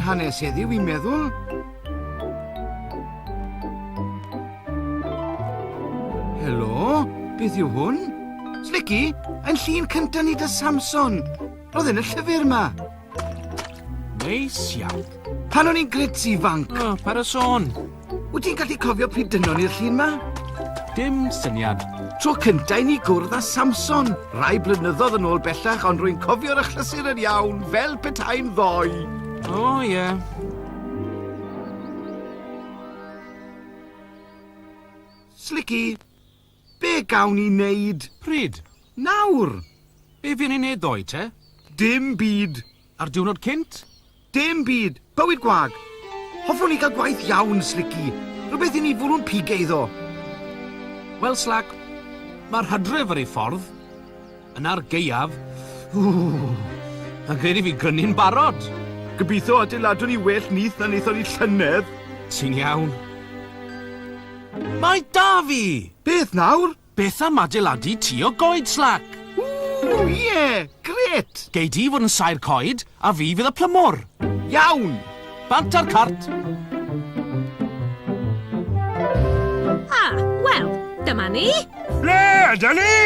yn hanes heddiw, fi'n meddwl. Helo, beth yw hwn? Slicky, ein llun cyntaf ni 'da Samson. Roedd yn y llyfr 'ma. Neis iawn. Pan o'n i'n grits ifanc. O, paid â sôn. Wyt ti'n gallu cofio pryd dynnon ni'r llun 'ma? Dim syniad. Tro cynta i ni gwrdd â Samson, rai blynyddoedd yn ôl bellach, ond rwy'n cofio'r achlysur yn iawn, fel petai'n ddoe. O, ie. Slicky, be gawn ni wneud? Pryd? Nawr! Be fuon ni'n neud ddoe, te? Dim byd. A'r diwrnod cynt? Dim byd. Bywyd gwag. Hoffwn i gael gwaith iawn, Slicky. Rhywbeth i ni fwrw'n pige iddo. Wel, Slack, mae'r hydref ar ei ffordd. Yna'r gaeaf. Ww, mae'n gwneud i fi grynu'n barod. Gobeithio adeiladwn ni well nyth na wnaethon ni llynedd. Ti'n iawn. Mae da fi! Beth nawr? Beth am adeiladu tŷ o goed, Slack? Ww, ie! Grêt! Gei di fod yn saer coed, a fi fydd y plymwr. Iawn! Bant â'r cart! Ah, wel, dyma ni. Ble ydyn ni?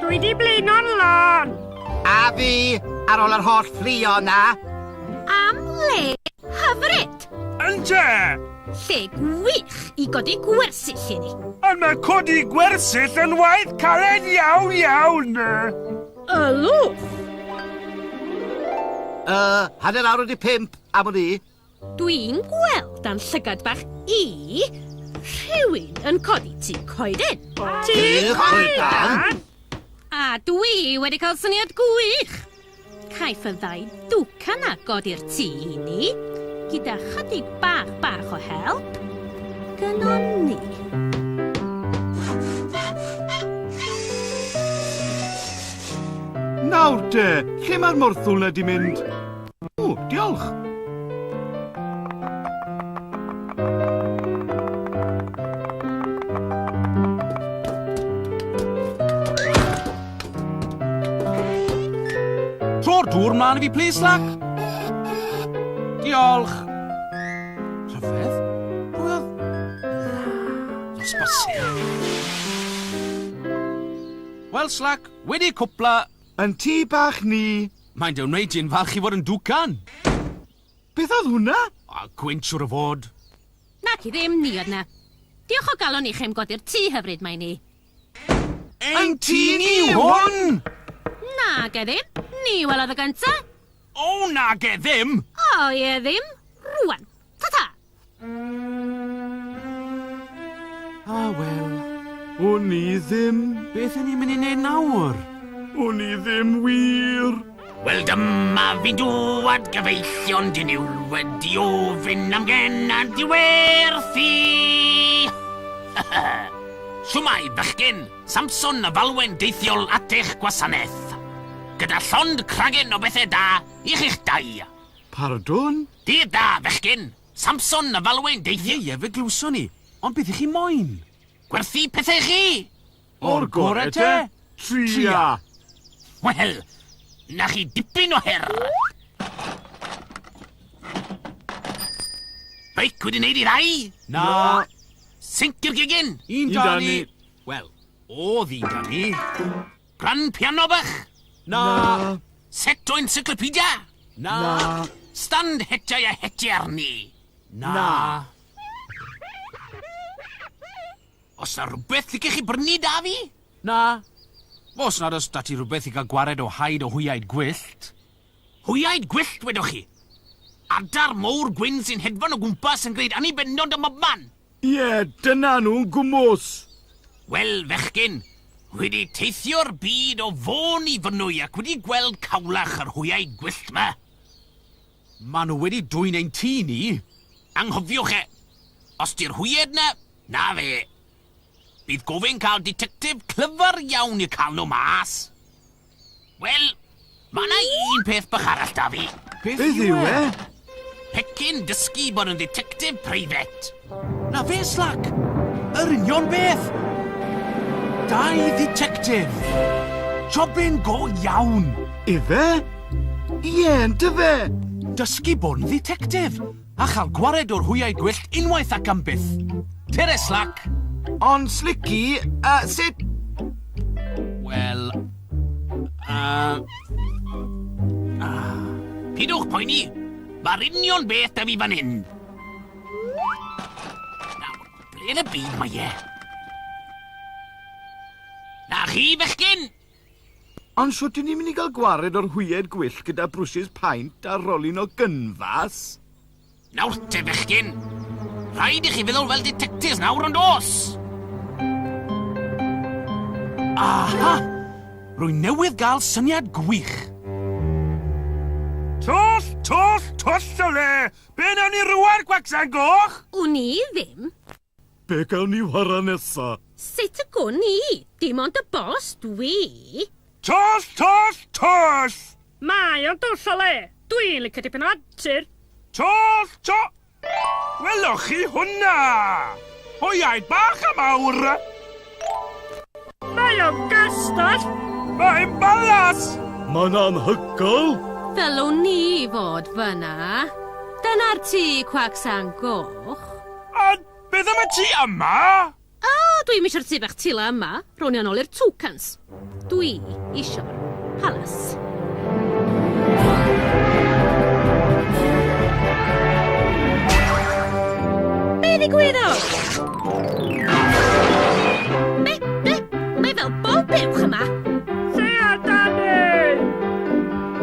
Dwi di blino'n lân. A fi, ar ôl yr holl fflio 'na. Am le hyfryd! Ynte! Lle gwych i godi gwersyll i ni. Ond mae codi gwersyll yn waith caled iawn iawn. Ylwch! Uh, 5:30, am wn i. Dwi'n gweld a'n llygad bach i rhywun yn codi tŷ coeden. Tŷ coeden? A dwi wedi cael syniad gwych! Caiff y ddau dwcan a godi'r tŷ i ni, gyda chydig bach bach o help, gynnon ni. Nawr te, lle mae'r morthwl 'na 'di mynd? O, diolch! Tro'r dŵr mlaen i fi, please, Slack. Diolch. Rhyfedd. Pwy oedd... Dos bosib. Wel, Slack, wedi cwpla... Yn tŷ bach ni. Mae'n dy wneud di'n falch i fod yn dwcan. Beth oedd hwnna? A gwynt siŵr o fod. Naci ddim, ni oedd 'na. Diolch o galon i chi am godi'r tŷ hyfryd 'ma i ni. Ein tŷ ni yw hwn! Nage ddim. Ni welodd y gynta. O, nage ddim! O, ie ddim. Rwan. Ta-ta! Ah, wel. Wn i ddim. Beth 'yn ni'n mynd i wneud nawr? Wn i ddim wir. Wel dyma fi'n dŵad gyfeillion diniwed i ofyn am gennad i werthu. Shwmae, bechgyn, Samson y falwen deithiol at eich gwasanaeth. Gyda llond cragen o bethau da i chi'ch dau. Pardwn? Dydd da, fechgyn! Samson y falwen deithiol. Ie, ie, fe glywson ni. Ond beth 'ych chi moyn? Gwerthu pethau i chi! O'r gore te! Tria! Wel, 'na chi dipyn o her! Beic wedi wneud i rai? Na. Sinc i'r gegin? Un 'da ni. Wel, o'dd un 'da ni. Grand piano bach? Na. Set o encyclopedia? Na. Stand hetiau a hetiau arni? Na. Os na rhywbeth licech chi brynu da fi? Na. Os nad oes 'da ti rhywbeth i gael gwared o haid o hwyaid gwyllt. Hwyaid gwyllt, wedoch chi? Adar mowr gwyn sy'n hedfan o gwmpas yn gwneud annibendod ym mhobman! Ie, dyna nhw'n gwmws! Wel, fechgyn, wedi teithio'r byd o Fôn i Fynwy ac wedi gweld cawlach yr hwyaid gwyllt 'ma. Maen nhw wedi dwyn ein tŷ ni. Anghofiwch e! Os 'di'r hwyed 'na, na fe. Bydd gofyn cael ditectif clyfar iawn i'w cael nhw mas. Wel, mae 'na un peth bach arall 'da fi. Beth yw e? Pecyn dysgu bod yn dditectif preifet. Na fe, Slack! Yr union beth! Dau dditectif! Jobyn go iawn! Ife? Ie, yndyfe? Dysgu bod yn dditectif, a chael gwared o'r hwyaid gwyllt unwaith ac am byth. Tere, Slack! Ond Slicky, sut... Wel... Pidwch poeni, mae'r union beth da fi fan hyn. Nawr, ble yn y byd mae e? Na chi, fechgyn! Ond shwt 'yn ni'n mynd i gael gwared o'r hwyed gwyllt gyda brwshys paent a rolyn o gynfas? Nawr te, fechgyn! Rhaid i chi feddwl fel ditectifs nawr, ond o's? Aha! Rwy newydd gael syniad gwych! Twll, twll, twll o le! Be wnawn ni rŵan, Gwacsan Goch? Wn i ddim. Be gawn ni whara nesa? Sut y gwn i? Dim ond y bos dwi. Twll, twll, twll! Mae o'n dwll o le. Dwi'n licio dipyn o antur. Twll, to... Welwch chi hwnna? Hwyaid bach a mawr! Mae o'n gastell! Mae'n balas! Mae'n anhygoel! Ddylwn ni fod fyna. Dyna'r tŷ Cwacsan Goch. Ond beth am y tŷ yma? O, dwi'm isio'r tŷ bach tila yma. Rown ni o nôl i'r Toucans. Dwi isio'r palas. Be ddigwyddodd? Be? Be? Mae fel bob buwch yma. Lle ydan ni?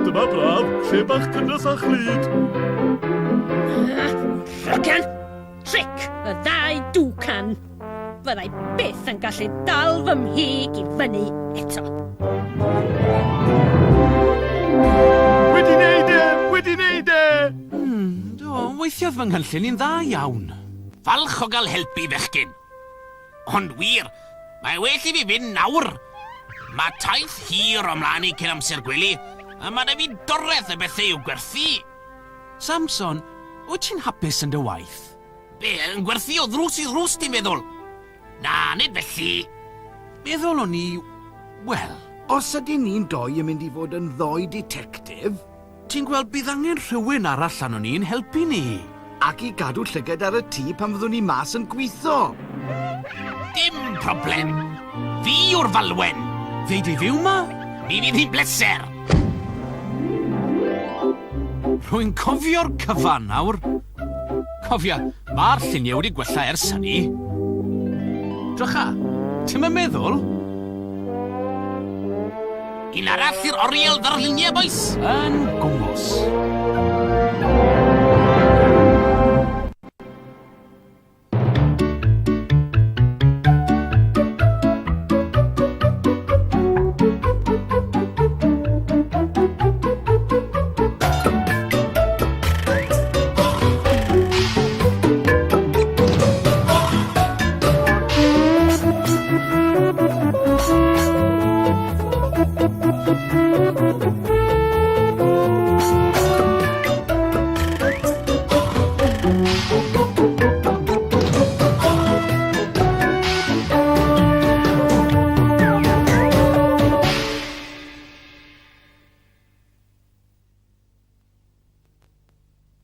Dyma braf, lle bach cynnes a chlyd. Rhogan! Tric y ddau dwcan. Fyddai byth yn gallu dal fy mhig i fyny eto. Wedi neud e! Wedi neud e! Do, weithiodd fy nghynllun i'n dda iawn. Falch o gael helpu, fechgyn. Ond wir, mae well i fi fynd nawr. Mae taith hir o mlaen i cyn amser gwely, a mae 'da fi doreth o bethau i'w gwerthu. Samson, wyt ti'n hapus yn dy waith? Be, yn gwerthu o ddrws i ddrws, ti'n meddwl? Na, nid felly. Meddwl o'n i... wel... Os ydyn ni'n doi yn mynd i fod yn ddoi ditectif... Ti'n gweld, bydd angen rhywun arall arnon ni i'n helpu ni. Ac i gadw llygad ar y tŷ pan fyddwn ni mas yn gwitho. Dim problem. Fi yw'r falwen. Ddei di fyw 'ma? Mi fydd hi'n bleser. Rwy'n cofio'r cyfan nawr. Cofia, mae'r lluniau wedi gwella ers hynny. Drycha, ti'm yn meddwl? Un arall i'r oriel ddarluniau, bois? Yn gwmws.